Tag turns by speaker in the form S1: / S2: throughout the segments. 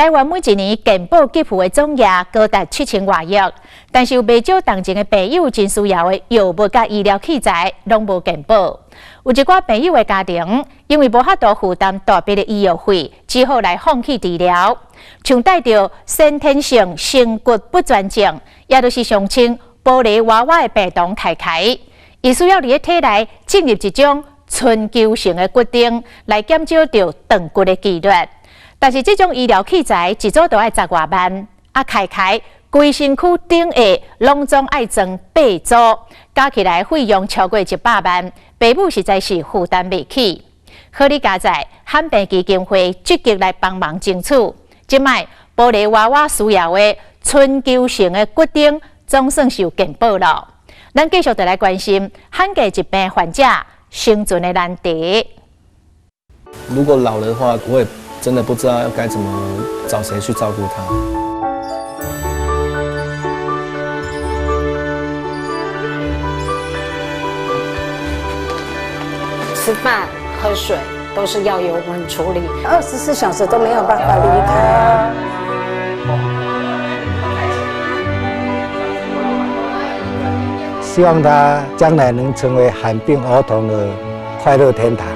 S1: 台灣每一年健保給付的總額高達7000外億，但是有袂少重症的病友真需要的藥物佮醫療器材攏無健保。有一寡病友的家庭因為無法度負擔大筆的醫藥費，只好來放棄治療。像帶著先天性成骨不全症，也就是俗稱玻璃娃娃的病童凱凱，伊需要佇咧體內植入一種春球型的骨釘，來減少著斷骨的幾率。但是這種醫療器材一組都愛10外萬，啊，凱凱規身軀頂下攏總愛裝八組，加起來費用超過100萬，爸母實在是負擔袂起。好佳哉，罕病基金會積極來幫忙爭取，這擺玻璃娃娃需要的春球型的骨釘總算是有健保了。咱繼續來關心罕見疾病患者生存的難題。
S2: 如果老的話，我也真的不知道要該怎麼找誰去照顧他。
S3: 吃飯、喝水都是要由我們處理，24
S4: 小時都沒有辦法離開啊。
S5: 希望他將來能成為罕病兒童的快樂天堂。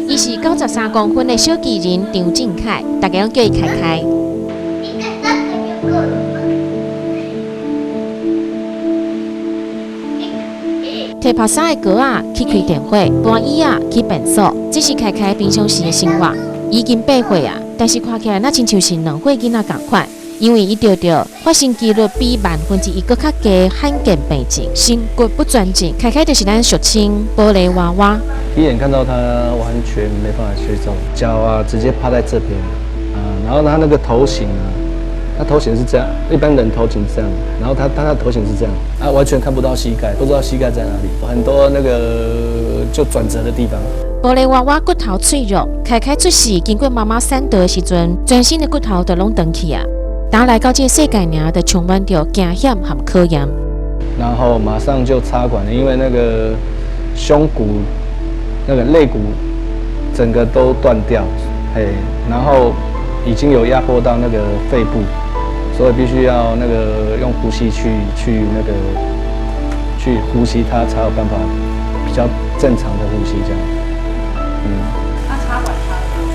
S6: 伊是93公分的小巨人張靖凱，大家攏叫伊凱凱。提拍三个鉸仔去開電火，搬椅仔去便所，這是凱凱平常時的生活。已經8歲啊，但是看起來若親像是2歲囡仔仝款，因為伊著著發生幾率比1/萬閣較低罕見病症，成骨不全症。凱凱就是咱俗稱玻璃娃娃。
S2: 第一眼看到他完全沒辦法接受，腳啊直接趴在這邊，啊，然後他那個頭型啊，他頭型是這樣，一般人頭型是這樣，然後他的頭型是這樣，啊，完全看不到膝蓋，不知道膝蓋在哪裡，很多那個就轉折的地方。
S6: 玻璃娃娃骨頭脆弱，凱凱出世經過媽媽產道的時陣，全身的骨頭都攏斷去啊。當來到這個世界爾，就充滿著驚險和考驗。
S2: 然後馬上就插管了，因為那個胸骨、那個肋骨整個都斷掉，嘿，然後已經有壓迫到那個肺部，所以必須要那個用呼吸去那個去呼吸，它才有辦法比較正常的呼吸這樣。嗯。
S7: 那插管插了多久？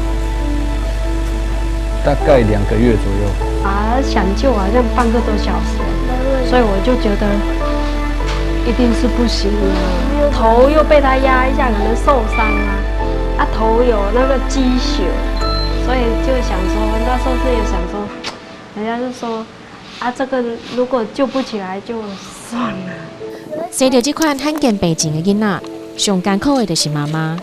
S2: 大概2個月左右。
S8: 啊，搶救好像半個多小時，所以我就覺得一定是不行了，頭又被他壓一下，可能受傷啊，啊頭有那個積血，所以就想說，那時候是也想說，人家就說，啊這個如果救不起來就算了。
S6: 生著這款罕見病症的囡仔，上艱苦的就是媽媽。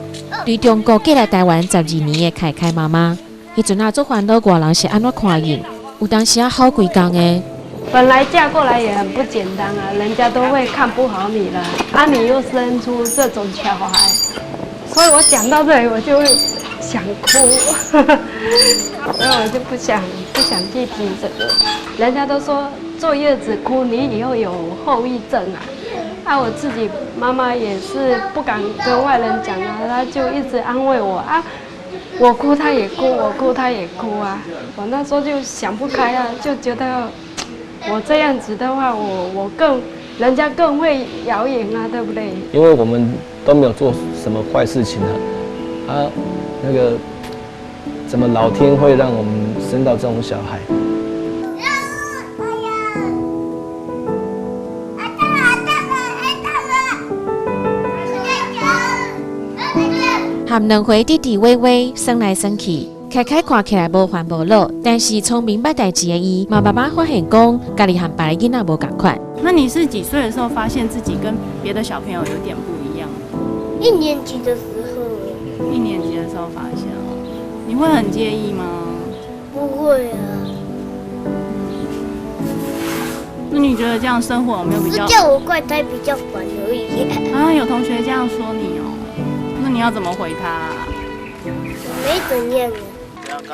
S6: 對中國過來台灣12年的凱凱媽媽，彼陣啊足煩惱外人是按怎看𪜶，有當時啊吼規工的。
S8: 本來嫁過來也很不簡單啊，人家都會看不好你了，啊你又生出這種小孩，所以我講到這裡我就會想哭，所以我就不想去提這個。人家都說坐月子哭，你以後有後遺症啊。啊，我自己媽媽也是不敢跟外人講啊，她就一直安慰我啊，我哭她也哭，我哭她也哭啊。我那時候就想不開啊，就覺得我這樣子的話，我更人家更會謠言啊，對不對？
S2: 因為我們都沒有做什麼壞事情啊，啊，那個怎麼老天會讓我們生到這種小孩？
S6: 含兩歲弟弟威威耍來耍去，凱凱看起來無煩無惱，但是聰明捌代誌的伊，嘛慢慢發現講，家己和別个囡仔無仝款。
S7: 那你是幾歲的時候發現自己跟別的小朋友有點不一樣？
S9: 一年級的時候。
S7: 一年級的時候發現哦，你會很介意嗎？
S9: 不會啊。
S7: 那你覺得這樣生活有沒有比較？
S9: 是叫我怪胎比較煩而已。
S7: 啊，有同學這樣說你哦。那你要怎麼回他啊？
S9: 沒怎樣。
S6: 凱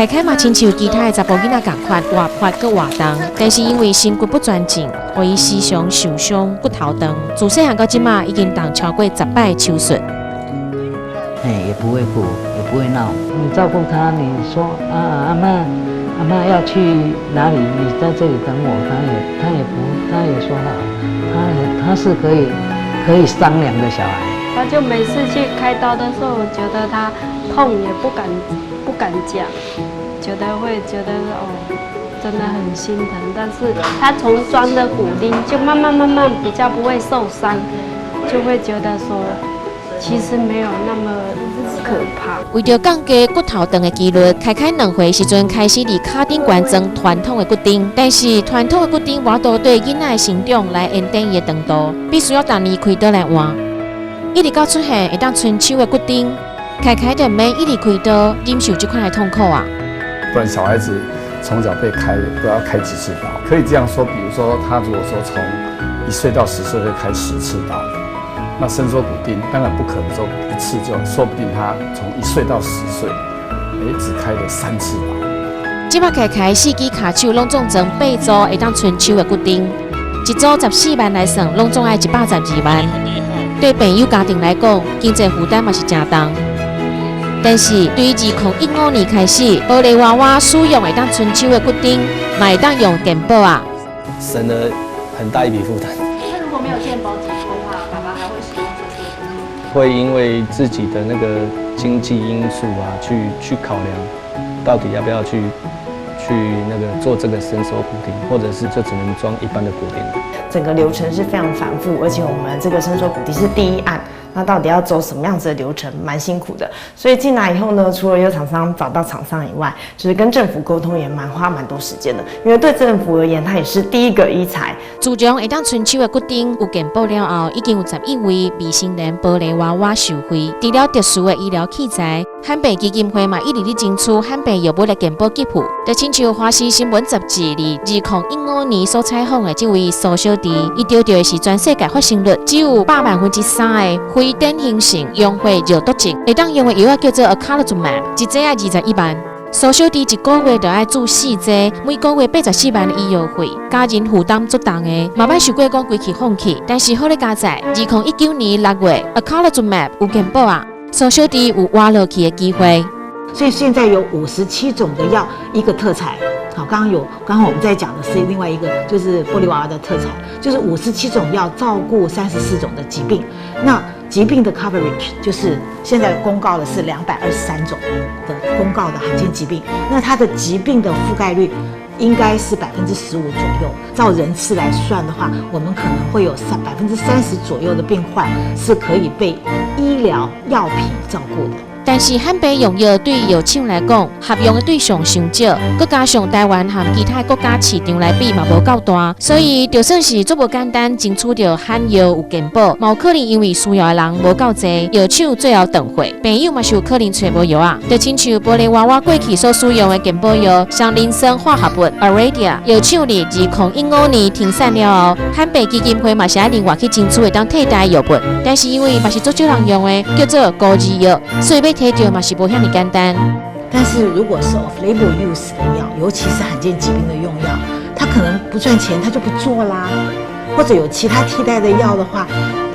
S6: 凱嘛，親像其他的查埔囡仔仝款，活潑閣活動，但是因為身骨不全正，予伊時常受傷，骨頭斷。自細漢到這馬已經動超過10擺手術。
S10: 哎，也不會哭，也不會鬧。
S11: 你照顧他，你說啊，阿嬤，阿嬤要去哪裡？你在這裡等我，他也不，他也說好，他是可以商量的小孩。
S8: 他就每次去開刀的時候，我覺得他痛也不敢講，會覺得哦，真的很心疼。但是他從裝的骨釘就慢慢慢慢比較不會受傷，就會覺得說其實沒有那麼可怕。
S6: 為著降低骨頭斷的幾率，凱凱2歲時陣開始佇跤頂懸裝傳統的骨釘，但是傳統的骨釘無法度對囡仔的成長來延展伊的長度，必須要逐年開刀來換。一直到出現會當伸手的骨釘，凱凱就毋免一直開刀，忍受這款的痛苦啊。
S12: 不然小孩子從小被開都要開幾次刀，可以這樣說，比如說他如果說從1歲到10歲會開10次刀，那伸縮骨釘當然不可能說一次就，說不定他從1歲到10歲，只開了3次刀。
S6: 這擺凱凱四支跤手攏總裝八組會當伸手的骨釘，一組14萬來算，攏總愛112萬。對病友家庭來講，經濟負擔嘛是誠重。但是對2015年開始，玻璃娃娃使用會當伸手的骨釘，嘛會當用健保啊，
S2: 省了很大一筆負擔。
S7: 那如果沒有健保給付的話，爸爸還會使用這些？
S2: 會因為自己的那個經濟因素啊，去考量，到底要不要去那個做這個伸縮骨釘，或者是就只能裝一般的骨釘。
S13: 整個流程是非常繁複，而且我們這個伸縮骨釘是第一案，那到底要走什麼樣子的流程，蠻辛苦的。所以進來以後呢，除了有廠商找到廠商以外，就是跟政府溝通也蠻花蠻多時間的。因為對政府而言，它也是第一個醫材。
S6: 自從會當伸手的骨釘有健保了後，已經有11位未成年玻璃娃娃受惠。除了特殊的醫療器材，罕病基金會嘛一直咧爭取罕病藥物的健保給付。就親像華視新聞雜誌佇2015年所採訪的這位蘇小弟，伊著著的是全世界發生率只有3%的非典型性溶血尿毒症，會當用的藥仔叫做 Ocrelizumab，一劑愛21萬。蘇小弟一個月就愛注四劑，每個月84萬的醫藥費，家人負擔足重的，嘛捌想過講規氣放棄。但是好咧佳哉，2019年6月，Ocrelizumab 有健保啊，蘇小弟有活落去的機會。
S14: 所以現在有57種的藥，一個特採。好，剛剛我們在講的是另外一個，就是玻璃娃娃的特採，就是五十七種藥照顧34種的疾病。那疾病的 coverage 就是現在公告的是223種的公告的罕見疾病，那它的疾病的覆蓋率應該是15%左右。照人次來算的話，我們可能會有30%左右的病患是可以被醫療藥品照顧的。
S6: 但是罕病用藥對藥廠來講，合用的對象傷少，閣加上台灣和其他國家市場來比嘛無夠大，所以就算是足無簡單爭取著罕藥有健保，嘛有可能因為需要的人無夠濟，藥廠最後斷貨，病友嘛是有可能揣無藥啊。就親像玻璃娃娃過去所使用的健保藥，雙磷酸化合物 Auryxia，藥廠佇2015年停產了後，罕病基金會嘛是愛另外去爭取會當替代藥物，但是因為嘛是足少人用的，叫做孤兒藥，所以欲提著嘛是無遐爾簡單。
S14: 但是如果是 off-label use 的藥，尤其是罕見疾病的用藥，它可能不賺錢，它就不做啦。或者有其他替代的藥的話，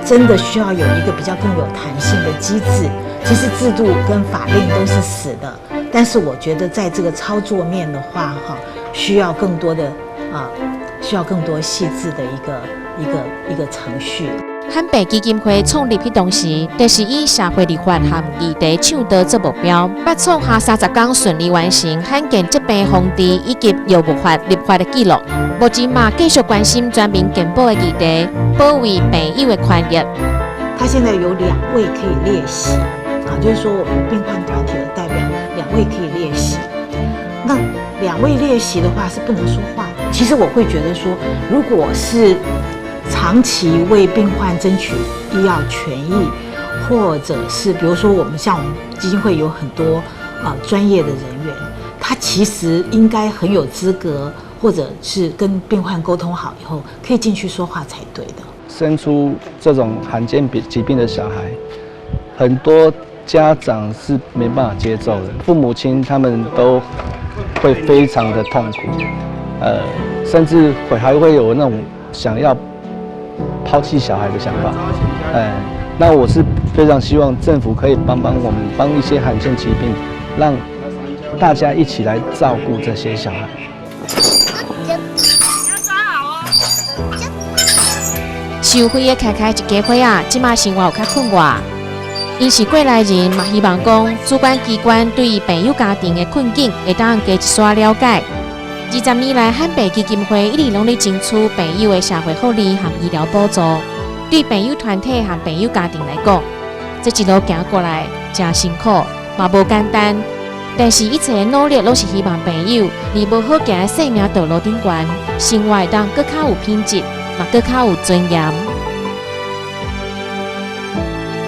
S14: 真的需要有一個比較更有彈性的機制。其實制度跟法令都是死的，但是我覺得在這個操作面的話，哈，需要更多的啊，需要更多細緻的一個程序。
S6: 罕病基金會創立彼當時，就是以社會立法和議題倡導做目標，捌創下30工順利完成罕見疾病防治以及藥物法立法的紀錄。目前嘛繼續關心全民健保的議題，保衛病友的權益。
S14: 他現在有兩位可以列席，啊，就是說我們病患團體的代表兩位可以列席。那兩位列席的話是不能說話的。其實我會覺得說，如果是長期為病患爭取醫藥權益，或者是比如說我們像我們基金會有很多專業的人員，他其實應該很有資格，或者是跟病患溝通好以後，可以進去說話才對的。
S2: 生出這種罕見病疾病的小孩，很多家長是沒辦法接受的，父母親他們都會非常的痛苦，甚至會還會有那種想要拋棄小孩的想法。哎，那我是非常希望政府可以幫幫我們，幫一些罕見疾病，讓大家一起來照顧這些小孩。
S6: 要抓好哦。受惠的開開一家伙仔，這馬生活有較困惑。𪜶是過來人，嘛希望講主管機關對病友家庭的困境會當加一絲了解。20年來，罕病基金會一直攏咧爭取病友的社會福利和醫療補助。對病友團體和病友家庭來講，這一路行過來誠辛苦，嘛無簡單。但是，一切的努力攏是希望病友佇無好行的生命道路頂懸，生活會當閣較有品質，嘛閣較有尊嚴。